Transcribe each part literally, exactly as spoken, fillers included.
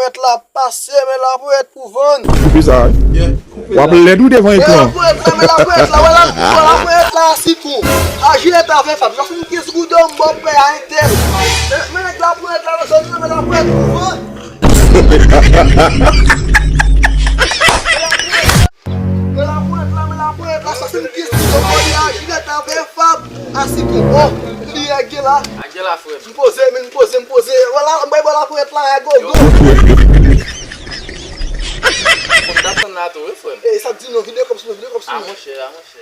Laponyèt la pase, men laponyèt pou vann. Koupe sa, wi. W ap lèd wi devan ekran. Men laponyèt la, men laponyèt la, wè la, wè laponyèt la, sitwon. A jilèt a ven fab. Sa fin kenz goud an, m ba w pè a entèl. Men, men nèg laponyèt la, nan zòn nan, men laponyèt pou vann. Men laponyèt la, men laponyèt la, sa fin kenz goud an, m ba w pè a jilèt a ven fab. A sitwon. O, li a gen la. A gen la, frè m. M poze, men m poze, m poze. Wè la, m bay ba w laponyèt la, a gogo. Konn t ap tann la tou, wi, frè m. E sa k di non, vide kòb sou mwen, vide kòb sou mwen. A, monchè, a, monchè.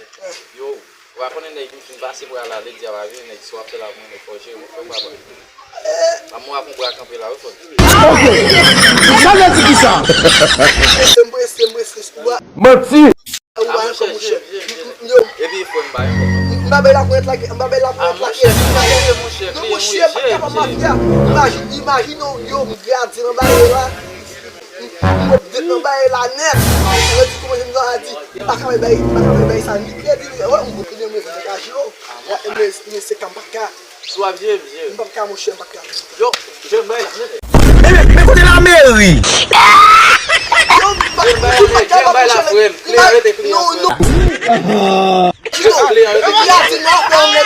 Yo, w pa konnen nèg m fin pase pou al ale, dyab a vini, nèg swaf fè la pou mwen, nèg fò jere, mwen fè papa. Maman w ak yon bra kanpe la, wi, frè m. Ok. Sa vle di ki sa? M prese, m prese. Manti. Ou pa wè kòman, monchè. Epi frè m pa yon kòman. M pa bay laponyèt la, m pa bay laponyèt la. Non, monchè, m pa kapab mafya. Imajine, imajine w, yo, m gade nan bagay la. M, m update nan bagay la nèt. Ou di kòman jan m ta di. M pa ka bay, m pa ka bay sa ni kredi, ni, wè, m gwo plen mwen fè kache yo. Men, men se ka m pa ka. Si w ap jere m, jere m. M p ap ka, monchè, m p ap ka. Yo, jere m bay la, jere m. Men, men, men kote lameri? Yo, m p ap, jere m bay la, jere m bay la, frè m. Kliyan rete kliyan, frè m. Kliyan rete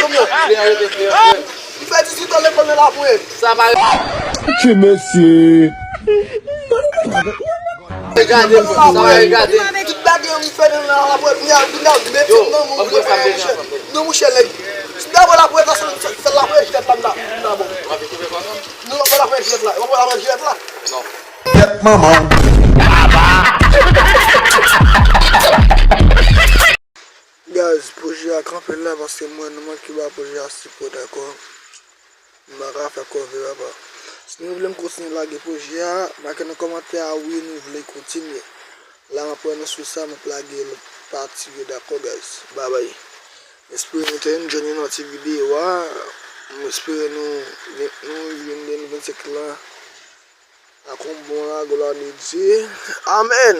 kliyan. Kliyan rete kliyan, frè m. M fè dizuit an lekòl nan laponyèt. Sa pa. Ti mesye. Regade, sa va regade. Tout bagay yo m fè nan laponyèt, kounye a, kounye a, mete m nan moun, mwen fè monchè. Non, monchè, nèg. Dabò laponyèt la, se, se, se laponyèt jilèt la, m ta, m ta bon. W ap koupe kò non? Non, w ap laponyèt jilèt la. W ap laponyèt jilèt la. Non. Tèt manman w. Guys, pwojè a kanpe la paske mwen, nou manke ba pwojè a sipò, dakò? M pa ka fè kòve, papa. Si nou vle m kontinye lage pwojè a, make nan kòmantè a wi nou vle kontinye. La m ap wè nou sou sa, m ap lage lòt pati yo, dakò, guys? Babay. M espere nou te enjoy nan ti videyo a. M espere nou, nou jwenn de nou vennsenk lan ak yon bon laglwa de Dye. Amèn!